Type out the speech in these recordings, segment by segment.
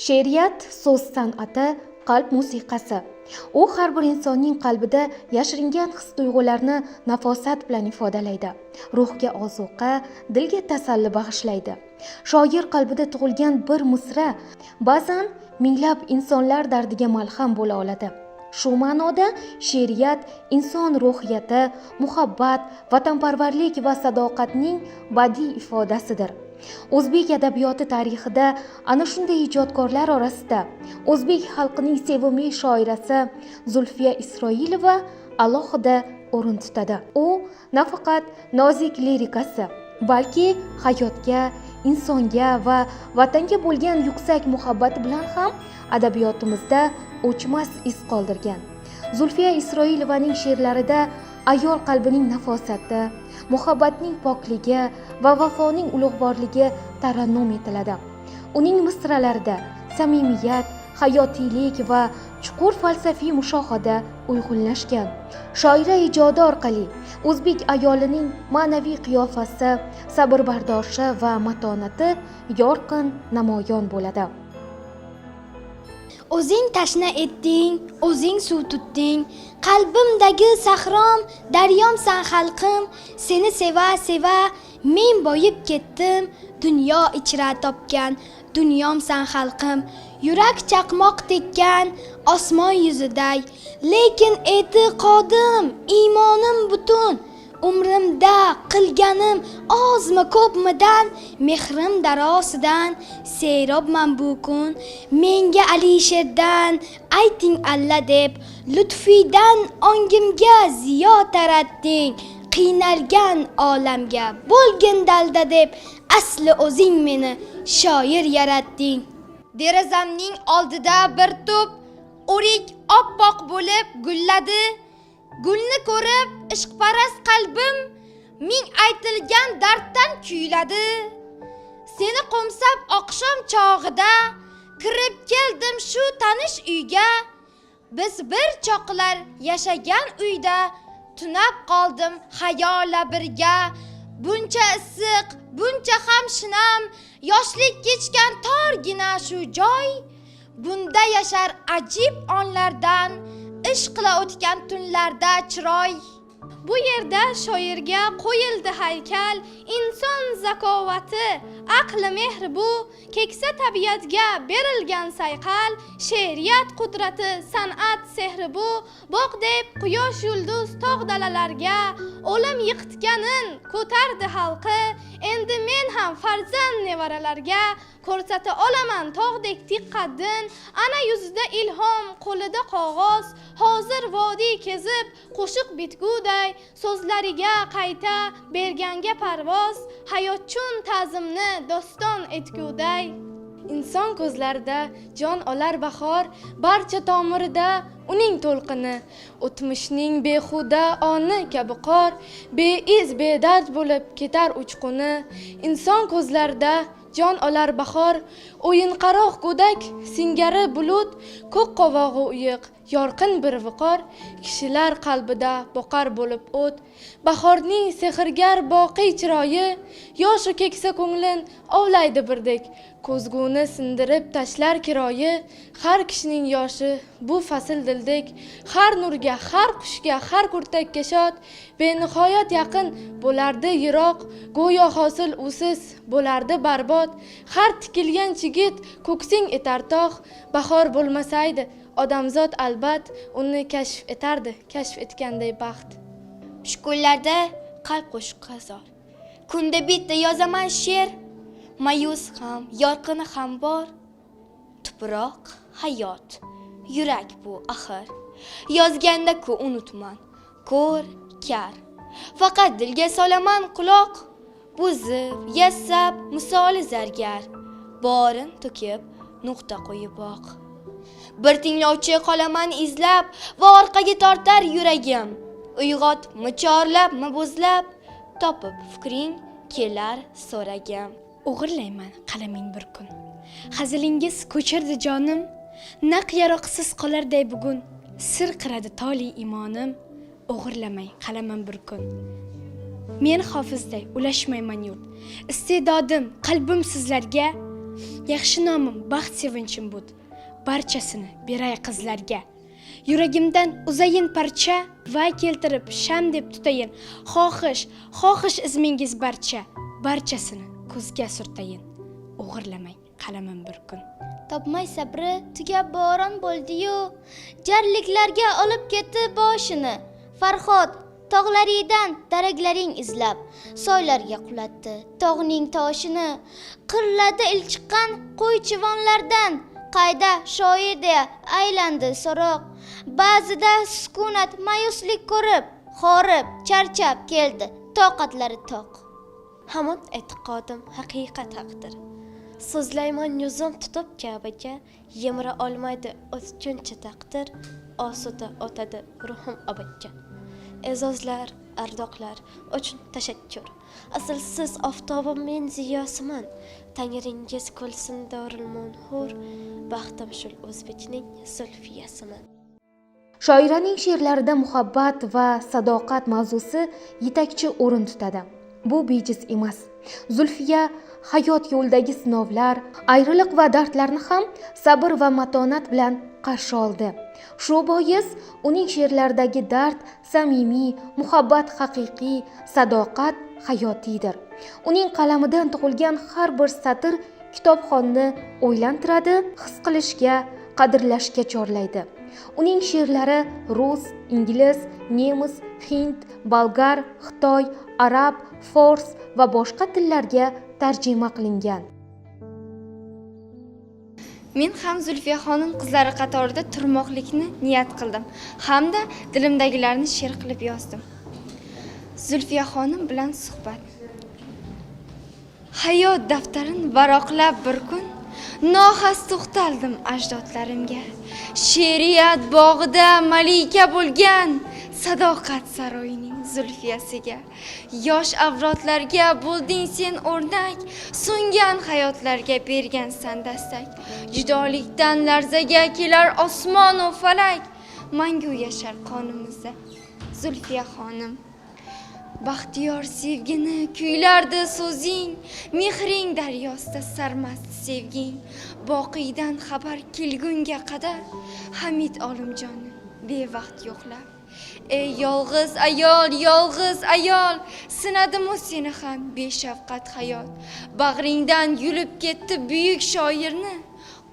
She'riyat so'z san'ati, qalb musiqasi. U har bir insonning qalbida yashiringan his-tuyg'ularni nafosat bilan ifodalaydi. Ruhga ozuqa, dilga tasalli bag'ishlaydi. Shoir qalbida tug'ilgan bir misra ba'zan minglab insonlar dardiga malham bo'la oladi. Shu ma'noda she'riyat inson ruhiyati, muhabbat, vatanparvarlik va sadoqatning badiiy ifodasidir. O'zbek adabiyoti tarixida ana shunday ijodkorlar orasida o'zbek xalqining sevimli shoirasi Zulfiya Isroilova alohida o'rin tutadi. U nafaqat nozik lirikasi, balki hayotga, insonga va vatanga bo'lgan yuksak muhabbati bilan ham adabiyotimizda o'chmas iz qoldirgan. Zulfiya Isroilovaning she'rlarida ayol qalbining nafosati, muhabbatning pokligi va vafoning ulug'vorligi tarannum etiladi. Uning misralarida samimiyat, hayotiylik va chuqur falsafiy mushohada uyg'unlashgan. Shoira ijodi orqali o'zbek ayolining ma'naviy qiyofasi, sabr bardoshi va matonati yorqin namoyon bo'ladi. O'zing tashna etding, o'zing suv tutding. Qalbimdagi sahrom, daryomsan, xalqim. Seni seva seva men boyib ketdim. Dunyo ichra topgan dunyomsan, xalqim. Yurak chaqmoq tekkan osmon yuziday, lekin e'tiqodim, iymonim butun. Umrimda qilganim ozmi, ko'pmidan, mehrim darosidan serobman bu kun. Menga Alisherdan ayting alla deb, lutfiydan ongimga ziyo taratding. Qiynalgan olamga bo'lgin dalda deb, asli o'zing meni shoir yaratding. Derazamning oldida bir tup o'rik oppoq bo'lib gulladi. Gulni ko'rib ishqparast qalbim ming aytilgan darddan kuyladi. Seni qo'msab oqshom chog'ida kirib keldim shu tanish uyga. Biz bir choqlar yashagan uyda tunab qoldim xayola birga. Buncha issiq, buncha ham shinam yoshlik kechgan torgina shu joy. Bunda yashar ajib onlardan ishqla o'tgan tunlarda chiroy. Bu yerda shoirga qo'yildi haykal, inson zakovati, aqli, mehri bu, keksa tabiatga berilgan sayqal, she'riyat qudrati, san'at sehri bu. Boq deb quyosh, yulduz, tog', dalalarga, o'lim yiqitganin ko'tardi xalqi. Endi men ham farzand nevaralarga ko'rsata olaman tog'dek tik qaddin. Ana yuzida ilhom, qo'lida qog'oz, hozir vodiy kezib qo'shiq bitguday, so'zlariga qayta berganga parvoz, hayotchun ta'zimni doston etguday. Inson ko'zlarida jon olar bahor, barcha tomirida uning to'lqini. O'tmishning behuda oni kabi qor, beiz, bedard bo'lib ketar uchquni. Inson ko'zlarida jon olar bahor, o'yinqaroq go'dak singari bulut, ko'k qovog'i uyiq, yorqin bir viqor, kishilar qalbida boqar bo'lib o't. Bahorning sehrgar boqiy chiroyi yoshu keksa ko'nglin ovlaydi birdek, ko'zguni sindirib tashlar kiroyi. Har kishining yoshi bu fasl dildek, har nurga, har qushga, har kurtakka shod, benihoyat yaqin bo'lardi yiroq, go'yo hosil usiz bo'lardi barbod. Har tikilgan chigit ko'ksing etar tog', bahor bo'lmasaydi odamzod albat uni kashf etardi kashf etganday baxt. Shu kunlarda qalb qo'shiqqa zor. Kunda bitta yozaman she'r, mayus ham, yorqini ham bor. Tuproq, hayot, yurak bu axir. Yozganda-ku unutman, ko'r, kar. Faqat dilga solaman quloq, buzib, yassab misoli zargar. Borin to'kib, nuqta qo'yiboq. Bir tinglovchi qolaman izlab va orqaga tortar yuragim. Uyg'otmi, chorlabmi, bo'zlab, topib fikring kelar so'ragim. O'g'irlayman qalaming bir kun. Hazilingiz ko'chirdi jonim, naq yaroqsiz qolarday bugun. Sir qiradi toli imonim, o'g'irlamang qalamim bir kun. Men Hofizday ulashmayman yurt. Iste'dodim, qalbim sizlarga. Yaxshi nomim baxt sevinchim bud, barchasini beray qizlarga. Yuragimdan uzayin parcha va keltirib sham deb tutayin. Xohish, xohish izmingiz barcha, barchasini ko'zga surtayin. O'g'irlamang qalamim bir kun. Topmay sabri tugab boron bo'ldi-yu, jarliklarga olib ketdi boshini. Farhod tog'laridan daraklaring izlab, soylarga qulatdi tog'ning toshini. Qirladi ilchiqqan qo'ychivonlardan, qayda shoir deya aylandi so'roq. Ba'zida sukunat ma'yuslik ko'rib, horib, charchab keldi toqatlari toq. Hamon e'tiqodim haqiqat haqdir. So'zlayman yuzim tutib Ka'baga, yemira olmaydi o'tguncha taqdir, osuda o'tadi ruhim abadga. E'zozlar, ardoqlar uchun tashakkur. Asl siz oftobim, men ziyosiman. Tangringiz kulsin doril munhur, baxtim shul o'zbekning zulfiyasiman. Shoiraning she'rlarida muhabbat va sadoqat mavzusi yetakchi o'rin tutadi. Bu bejiz emas. Zulfiya hayot yo'lidagi sinovlar, ayriliq va dardlarni ham sabr va matonat bilan qarshi oldi. Shu bois uning she'rlaridagi dard samimiy, muhabbat haqiqiy, sadoqat hayotiydir. Uning qalamidan tug'ilgan har bir satr kitobxonni o'ylantiradi, his qilishga, qadrlashga chorlaydi. Uning she'rlari rus, ingliz, nemis, hind, bolgar, xitoy, arab, fors va boshqa tillarga tarjima qilingan. Men ham Zulfiyaxonim qizlari qatorida turmoqlikni niyat qildim hamda dilimdagilarni she'r qilib yozdim. Zulfiyaxonim bilan suhbat. Hayot daftarin varoqlab bir kun nohas to'xtaldim ajdodlarimga. She'riyat bog'ida malika bo'lgan sadoqat saroyining zulfiyasiga. Yosh avlodlarga bo'lding sen o'rnak, so'ngan hayotlarga bergansan dastak. Judolikdan larzaga kelar osmon u falak, mangu yashar qonimizda Zulfiya xonim. Baxtiyor sevgini kuylardi so'zing, mehring daryosida sarmast sevging. Boqiydan xabar kelgunga qadar Hamid Olimjonni bevaqt yo'qlab. Ey yolg'iz ayol, yolg'iz ayol, sinadimu seni ham beshafqat hayot. Bag'ringdan yulib ketdi buyuk shoirni,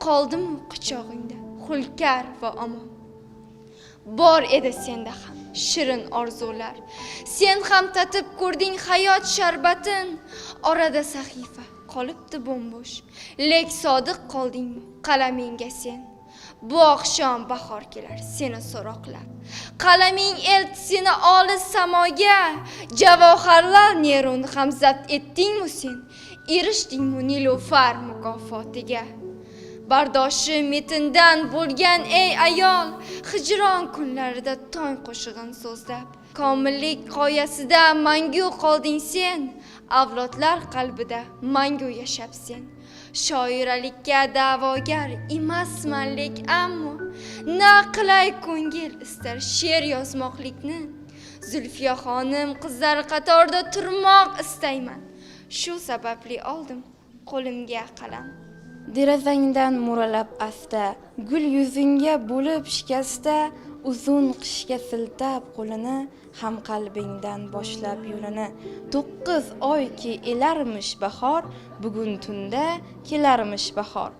qoldimu quchog'ingda hulkar va omon. Bor edi senda ham shirin orzular, sen ham tatib ko'rding hayot sharbatin. Orada sahifa qolibdi bo'mbo'sh, lek sodiq qoldingmi qalamingga sen. Bu oqshom bahor kelar seni so'roqlab, qalaming eltdi seni olis samoga. Javoharlar Neroni ham zabt etdingmi sen, erishdingmi Nilufar mukofotiga. Bardoshi metindan bo'lgan ey ayol, hijron kunlarida tong qo'shig'in so'zlab. Komillik qoyasida mangu qolding sen, avlodlar qalbida mangu yashabsen. Shoiralikka da'vogar emasman lek ammo, na qilay ko'ngil istar she'r yozmoqlikni. Zulfiya xonim qizlar qatorida turmoq istayman, shu sababli oldim qo'limga qalam. Derazangdan mo'ralab asta, gul yuzingga bo'lib shikasta, uzun qishga siltab qo'lini, ham qalbingdan boshlab yo'lini. 9 oyki elarmish bahor, bugun tunda kelarmish bahor.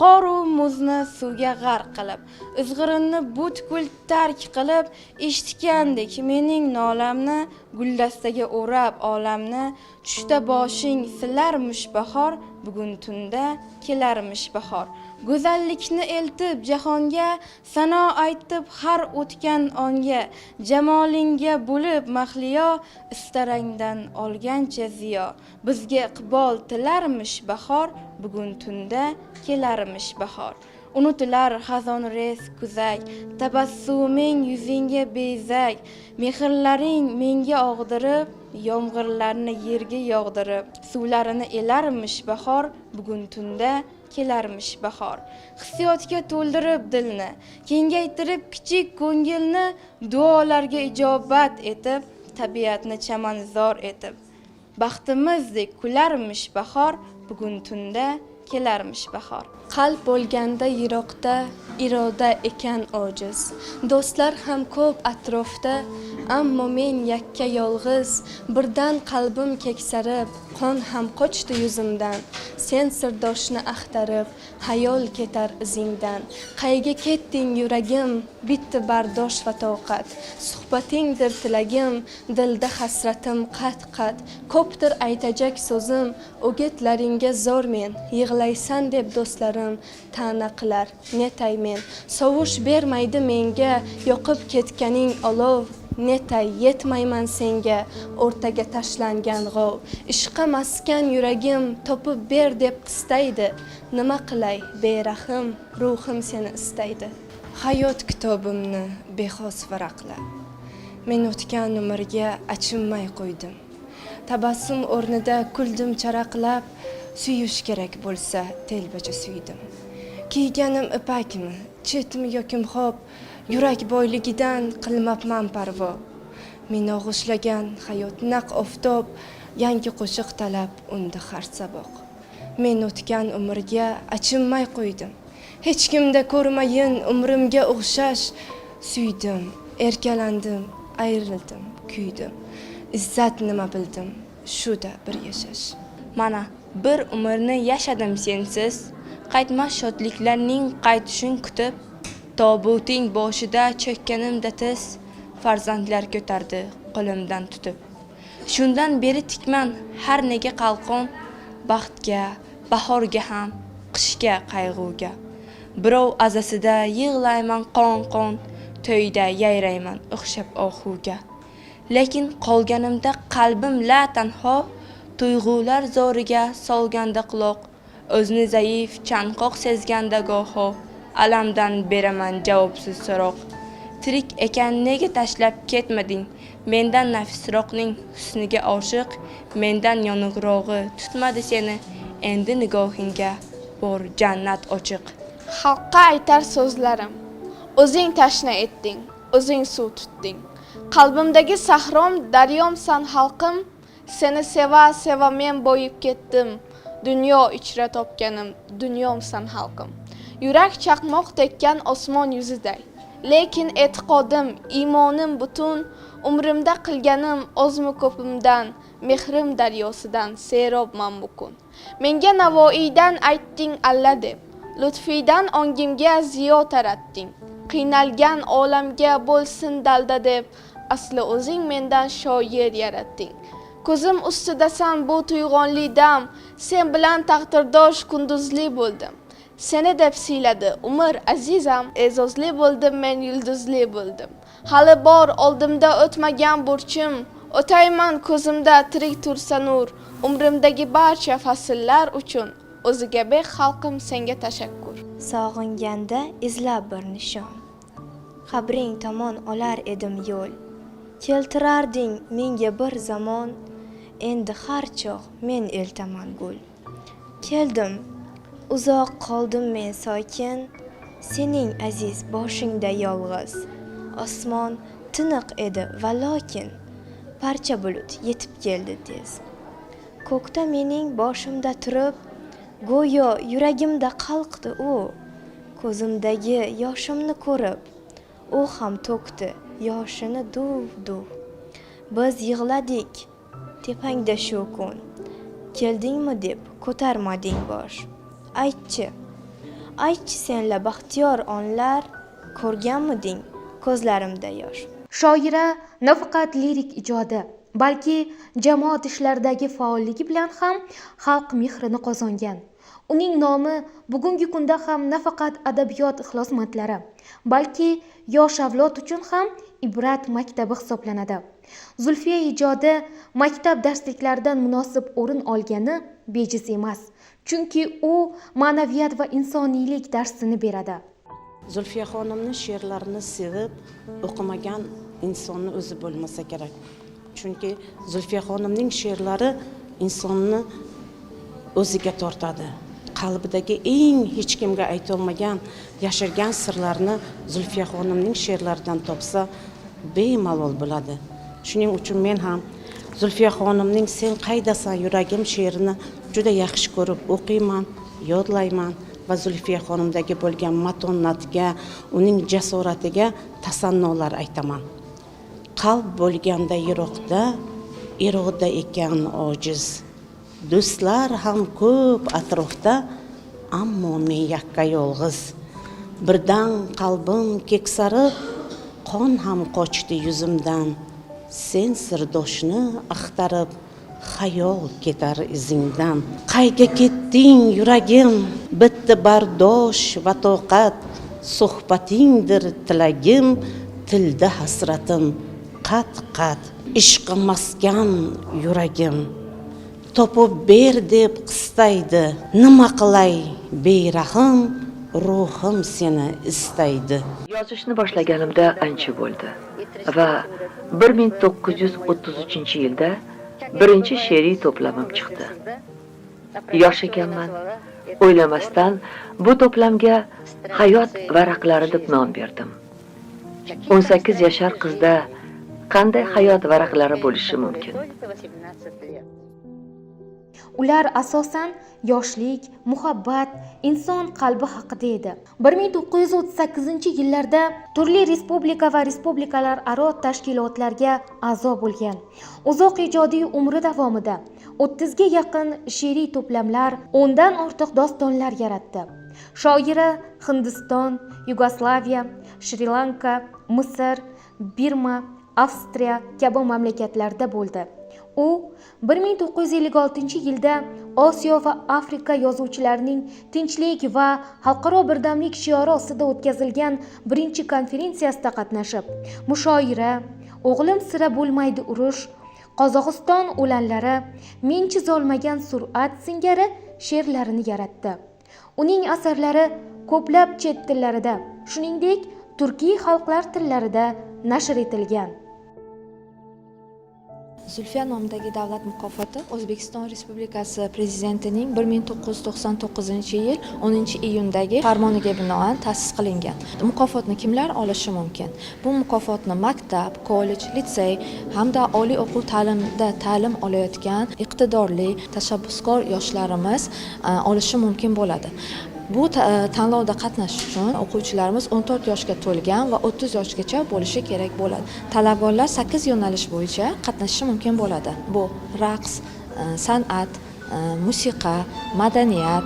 Qoru muzni suvga g'arq qilib, izg'irinni butkul tark qilib, eshitgandek mening nolamni, guldastaga o'rab olamni, tushda boshing silarmish bahor, bugun tunda kelarmish bahor. Go'zallikni eltib jahonga, sano aytib har o'tgan onga, jamolingga bo'lib mahliyo, istarangdan olgancha ziyo. Bizga iqbol tilarmish bahor, bugun tunda kelarmish bahor. Unutilar xazonrez kuzak, tabassuming yuzingga bezak, mehrlaring menga og'dirib, yomg'irlarni yerga yog'dirib, suvlarini elarmish bahor, bugun tunda kelarmish bahor. Hissiyotga to'ldirib dilni, kengaytirib kichik ko'ngilni, duolarga ijobat etib, tabiatni chamanzor etib, baxtimizdek kularmish bahor, bugun tunda kelarmish bahor. Qalb bo'lganda yiroqda, iroda ekan ojiz. Do'stlar ham ko'p atrofda, ammo men yakka yolg'iz. Birdan qalbim keksarib, qon ham qochdi yuzimdan. Sen sirdoshni axtarib, xayol ketar izingdan. Qayga ketding yuragim, bitdi bardosh va toqat. Suhbatingdir tilagim, dilda hasratim qat-qat. Ko'pdir aytajak so'zim, o'gitlaringga zor men. Yig'laysan deb do'stlarim ta'na qilar, netay men. Sovush bermaydi menga, yoqib ketganing olov. Netay yetmayman senga, o'rtaga tashlangan g'ov. Ishqa maskan yuragim topib ber deb qistaydi. Nima qilay berahm, ruhim seni istaydi. Hayot kitobimni bexos varaqla. Men o'tgan umrga achinmay qo'ydim. Tabassum o'rnida kuldim charaqlab, suyish kerak bo'lsa telbacha suydim. Kiyganim ipakmi, chetmi yoki xo'p, yurak boyligidan qilmabman parvo. Men og'ushlagan hayot naq oftob, yangi qo'shiq talab unda har saboq. Men o'tgan umrga achinmay qo'ydim. Hech kimda ko'rmayin umrimga o'xshash. Suydim, erkalandim, ayrildim, kuydim. Izzat nima bildim, shu-da bir yashash. Mana bir umrni yashadim sensiz, qaytmas shodliklarning qaytishin kutib, tobuting boshida cho'kkanimda tiz, farzandlar ko'tardi qo'limdan tutib. Shundan beri tikman har nega qalqon, baxtga, bahorga ham, qishga, qayg'uga. Birov azasida yig'layman qon-qon, to'yda yayrayman o'xshab ohuga. Lekin qolganimda qalbim la tanho, tuyg'ular zo'riga solganda quloq, o'zni zaif, chanqoq sezganda goho, alamdan beraman javobsiz so'roq. Tirik ekan nega tashlab ketmading? Mendan nafisroqning husniga oshiq, mendan yoniqrog'i tutmadi seni. Endi nigohingga bor jannat ochiq. Xalqqa aytar so'zlarim, o'zing tashna etding, o'zing suv tutding. Qalbimdagi sahrom daryomsan xalqim, seni seva seva men boyib ketdim. Dunyo ichra topganim dunyomsan xalqim. Yurak chaqmoq tekkan osmon yuziday. Lekin e'tiqodim, iymonim butun, umrimda qilganim ozmi ko'pimdan, mehrim daryosidan serobman bu kun. Menga Navoiydan aytding alla deb, Lutfiydan ongimga ziyo taratding. Qiynalgan olamga bo'lsin dalda deb, asli o'zing mendan shoir yaratding. Ko'zim ustidasan bu tuyg'onli dam, sen bilan taqdirdosh kunduzli bo'ldim. Seni deb siyladi umr azizam, e'zozli bo'ldim men, yulduzli bo'ldim. Hali bor oldimda o'tmagan burchim, o'tayman ko'zimda tirik tursa nur. Umrimdagi barcha fasllar uchun o'ziga bek xalqim senga tashakkur. Sog'inganda izlab bir nishon, qabring tomon olar edim yo'l. Keltirarding menga bir zamon, endi har choq men eltaman gul. Keldim, uzoq qoldim men sokin, sening aziz boshingda yolg'iz. Osmon tiniq edi va lokin, parcha bulut yetib keldi tez. Ko'kda mening boshimda turib, go'yo yuragimda qalqdi u. Ko'zimdagi yoshimni ko'rib, u ham to'kdi yoshini duv-duv. Biz yig'ladik tepangda shu kun, keldingmi deb ko'tarmading bosh. Aytchi, aytchi senla baxtiyor onlar, ko'rganmiding ko'zlarimda yosh. Shoira nafaqat lirik ijodi, balki jamoat ishlaridagi faolligi bilan ham xalq mehrini qozongan. Uning nomi bugungi kunda ham nafaqat adabiyot ixlosmandlari, balki yosh avlod uchun ham ibrat maktabi hisoblanadi. Zulfiya ijodi maktab darsliklaridan munosib o'rin olgani bejiz emas. Chunki u ma'naviyat va insoniylik darsini beradi. Zulfiya xonimning she'rlarini sevib o'qimagan insonni o'zi bo'lmasa kerak. Chunki Zulfiya xonimning she'rlari insonni o'ziga tortadi. Qalbidagi eng hech kimga aytolmagan, yashirgan sirlarni Zulfiya xonimning she'rlaridan topsa bemalol bo'ladi. Shuning uchun men ham Zulfiya xonimning Sen qaydasan yuragim she'rini juda yaxshi ko'rib o'qiyman, yodlayman va Zulfiya xonimdagi bo'lgan matonatga, uning jasoratiga tasannolar aytaman. Qalb bo'lganda yiroqda, iroda ekan ojiz. Do'stlar ham ko'p atrofda, ammo men yakka yolg'iz. Birdan qalbim keksarib, qon ham qochdi yuzimdan. Sen sirdoshni axtarib, xayol ketar izingdan. Qayga ketding yuragim, bitdi bardosh va toqat. Suhbatingdir tilagim, tilda hasratim qat-qat. Ishqi maskan yuragim, topib ber deb qistaydi. Nima qilay berahm, ruhim seni istaydi. Yozishni boshlaganimda ancha bo'ldi va 1933-yilda birinchi she'riy to'plamim chiqdi. Yosh ekanman, o'ylamasdan bu to'plamga Hayot varaqlari deb nom berdim. 18 yashar qizda qanday hayot varaqlari bo'lishi mumkin? Ular asosan yoshlik, muhabbat, inson qalbi haqida edi. 1938-yillarda turli respublika va respublikalararo tashkilotlarga a'zo bo'lgan. Uzoq ijodiy umri davomida 30 ga yaqin she'riy to'plamlar, 10 dan ortiq dostonlar yaratdi. Shoira Hindiston, Yugoslaviya, Shri-Lanka, Misr, Birma, Avstriya kabi mamlakatlarda bo'ldi. U 1956-yilda Osiyo va Afrika yozuvchilarining tinchlik va xalqaro birdamlik shiori ostida o'tkazilgan birinchi konferensiyasida qatnashib, mushoira, O'g'lim sira bo'lmaydi urush, Qozog'iston o'lanlari, Men chizolmagan sur'at singari she'rlarini yaratdi. Uning asarlari ko'plab chet tillarida, shuningdek, turkiy xalqlar tillarida nashr etilgan. Zulfiya nomidagi davlat mukofoti O'zbekiston Respublikasi Prezidentining 1999-yil 10-iyundagi farmoniga binoan ta'sis qilingan. Mukofotni kimlar olishi mumkin? Bu mukofotni maktab, kollej, litsey hamda oliy o'quv ta'limida ta'lim olayotgan iqtidorli, tashabbuskor yoshlarimiz olishi mumkin bo'ladi. Bu tanlovda qatnashish uchun o'quvchilarimiz 14 yoshga to'lgan va 30 yoshgacha bo'lishi kerak bo'ladi. Talabgorlar 8 yo'nalish bo'yicha qatnashishi mumkin bo'ladi. Bu raqs, san'at, musiqa, madaniyat,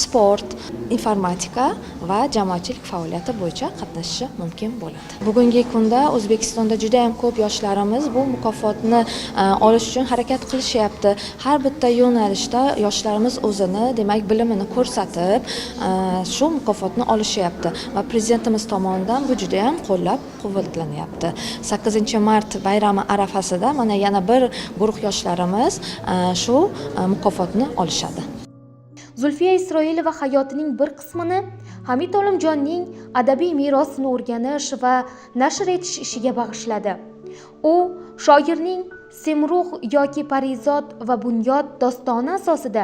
sport, informatika va jamoatchilik faoliyati bo'yicha qatnashishi mumkin bo'ladi. Bugungi kunda O'zbekistonda juda ham ko'p yoshlarimiz bu mukofotni olish uchun harakat qilishyapti. Har bitta yo'nalishda yoshlarimiz o'zini, demak, bilimini ko'rsatib, shu mukofotni olishyapti va prezidentimiz tomonidan bu juda ham qo'llab-quvvatlanyapti. 8-mart bayrami arafasida mana yana bir guruh yoshlarimiz shu mukofotni olishadi. Zulfiya Isroilova hayotining bir qismini Hamid Olimjonning adabiy merosini o'rganish va nashr etish ishiga bag'ishladi. U shoirning Semrug' yoki Parizod va Bunyod dostoni asosida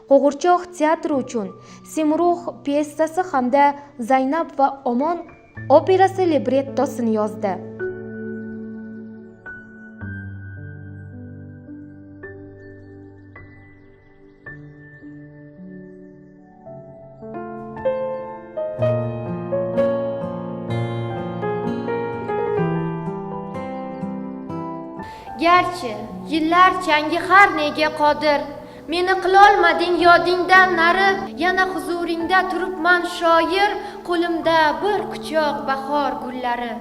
qo'g'irchoq teatri uchun Semrug' pyesasi hamda Zaynab va Omon operasi librettosini yozdi. Garchi yillar changi har nega qodir, meni qilolmading yodingdan nari, yana huzuringda turibman shoir, qo'limda bir quchoq bahor gullari.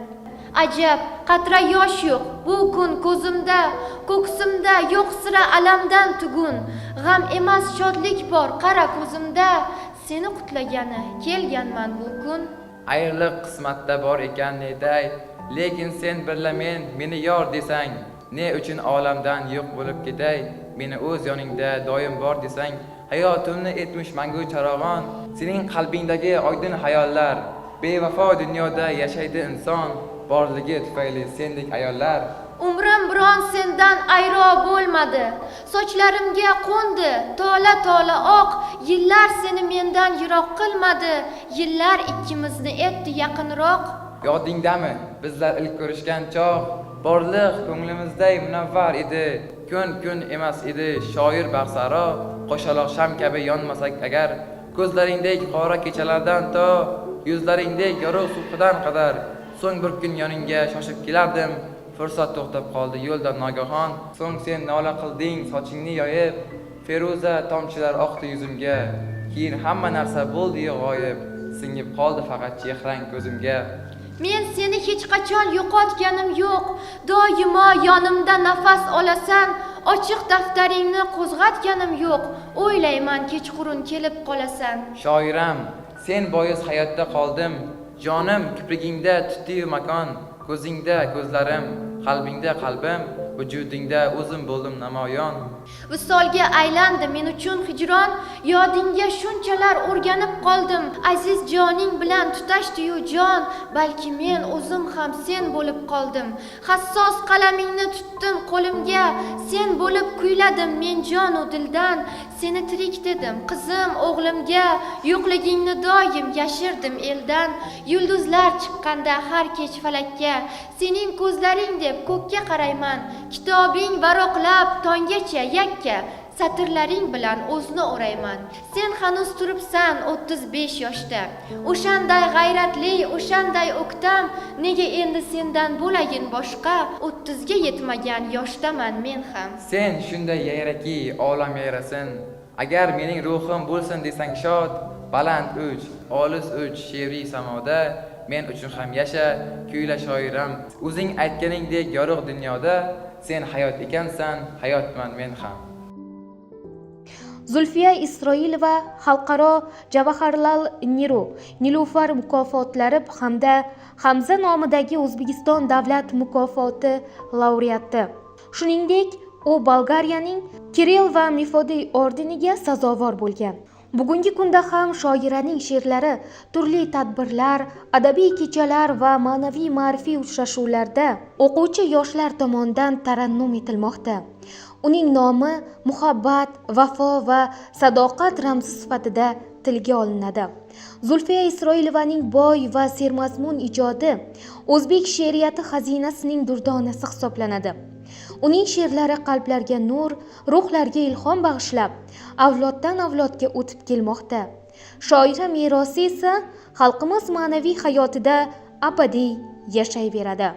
Ajab, qatra yosh yo'q bu kun ko'zimda, ko'ksimda yo'q sira alamdan tugun, g'am emas shodlik bor qara ko'zimda, seni qutlagani kelganman bu kun. Ayriliq qismatda bor ekan neday, lekin sen birla men meni yor desang, ne uchun olamdan yo'q bo'lib ketay, meni o'z yoningda doim bor desang, hayotimni etmish mangu charog'on, sening qalbingdagi oydin hayollar, bevafo dunyoda yashaydi inson, borligi tufayli sendek ayollar. Umrim biron sendan ayro bo'lmadi, sochlarimga qo'ndi tola-tola oq, yillar seni mendan yiroq qilmadi, yillar ikkimizni etdi yaqinroq. Yodingdami bizlar ilk ko'rishgan chog', borliq ko'nglimizday munavvar edi, kun-kun emas edi shoir baxsaro, Qo'shaloq sham kabi yonmasak agar, ko'zlaringdek qora kechalardan to yuzlaringdek yorug' subhidan qadar. So'ng bir kun yoningga shoshib kelardim, fursat to'xtab qoldi yo'lda nogahon. So'ng sen nola qilding sochingni yoyib, feruza tomchilar oqdi yuzimga. Keyin hamma narsa bo'ldi-yu g'oyib, singib qoldi faqat chehrang ko'zimga. Men seni hech qachon yo'qotganim yo'q, doimo yonimda nafas olasan. Ochiq daftaringni qo'zg'atganim yo'q, o'ylayman kechqurun kelib qolasan. Shoiram, sen bois hayotda qoldim, jonim kiprigingda tutdiyu makon, ko'zingda ko'zlarim, qalbingda qalbim, vujudingda o'zim bo'ldim namoyon. Visolga aylandi men uchun hijron, yodingga shunchalar o'rganib qoldim. Aziz joning bilan tutashdi-yu jon, balki men o'zim ham sen bo'lib qoldim. Hassos qalamingni tutdim qo'limga, sen bo'lib kuyladim men jonu dildan. Seni tirik dedim qizim o'g'limga, yo'qligingni doim yashirdim eldan. Yulduzlar chiqqanda har kech falakka, sening ko'zlaring deb ko'kka qarayman. Kitobing varoqlab tonggacha yakka, satrlaring bilan o'zni o'rayman. Sen hanuz turibsan 35 yoshda, o'shanday g'ayratli, o'shanday o'ktam. Nega endi sendan bo'layin boshqa, 30 ga yetmagan yoshdaman men ham. Sen shunday yayraki olam yayrasin, agar mening ruhim bo'lsin desang shod, baland uch, olis uch she'riy samoda, men uchun ham yasha, kuyla shoiram. O'zing aytganingdek yorug' dunyoda, sen hayot ekansan, hayotman men ham. Zulfiya Isroilova xalqaro Javaharlal Neru, Nilufar mukofotlari hamda Hamza nomidagi O'zbekiston davlat mukofoti laureati. Shuningdek, u Bolgariyaning Kirill va Mefodiy ordeniga sazovor bo'lgan. Bugungi kunda ham shoiraning she'rlari turli tadbirlar, adabiy kechalar va ma'naviy ma'rifiy uchrashuvlarda o'quvchi yoshlar tomonidan tarannum etilmoqda. Uning nomi muhabbat, vafo va sadoqat ramzi sifatida tilga olinadi. Zulfiya Isroilovaning boy va sermazmun ijodi o'zbek she'riyati xazinasining durdonasi hisoblanadi. Uning she'rlari qalblarga nur, ruhlarga ilhom bag'ishlab, avloddan avlodga o'tib kelmoqda. Shoira merosi esa xalqimiz ma'naviy hayotida abadiy yashayveradi.